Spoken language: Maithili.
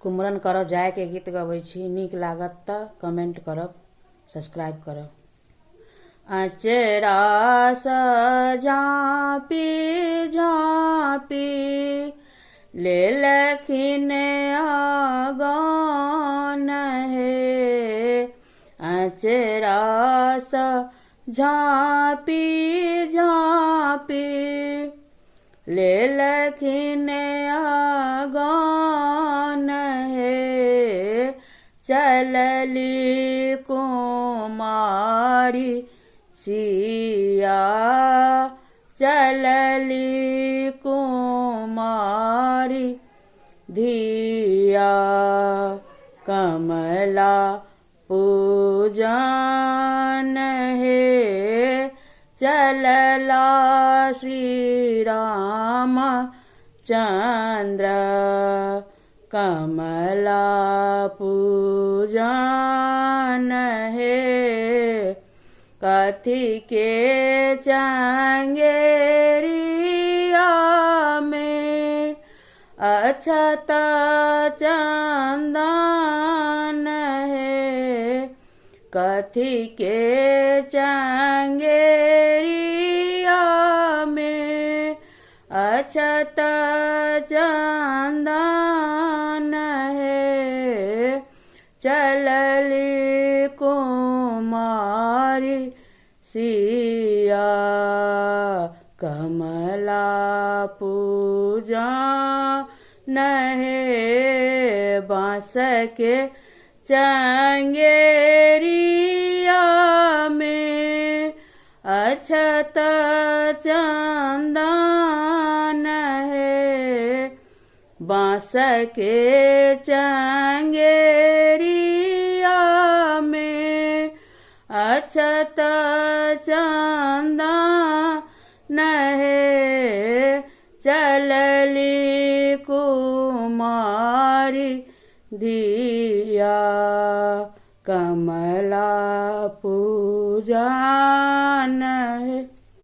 कुमरन करऽ जायके गीत गबै छी। नीक लागत तऽ कमेंट करब, सब्सक्राइब करब। अचरा झाँपी झाँपी लेलखिन आगान हे, अचरा झाँपी झाँपी लेलखिन आगान हे, चलली कुमारी सिया, चलली कुमारी धिया, कमला पूजन हे, चलला श्री राम चंद्र, कमला पूजन हे, कथी के चंगेरिया में अछत चंदन हे, कथी के चंगेरिया में अछत चंदन हे, चलली कुमारी सिया, कमला पूजा हे, बाँस के चंगेरिया में अछत चंदन हे, बाँस के चंगेरिया में अछत चंदन हे, चलली कुमारी धिया, कमला पूजन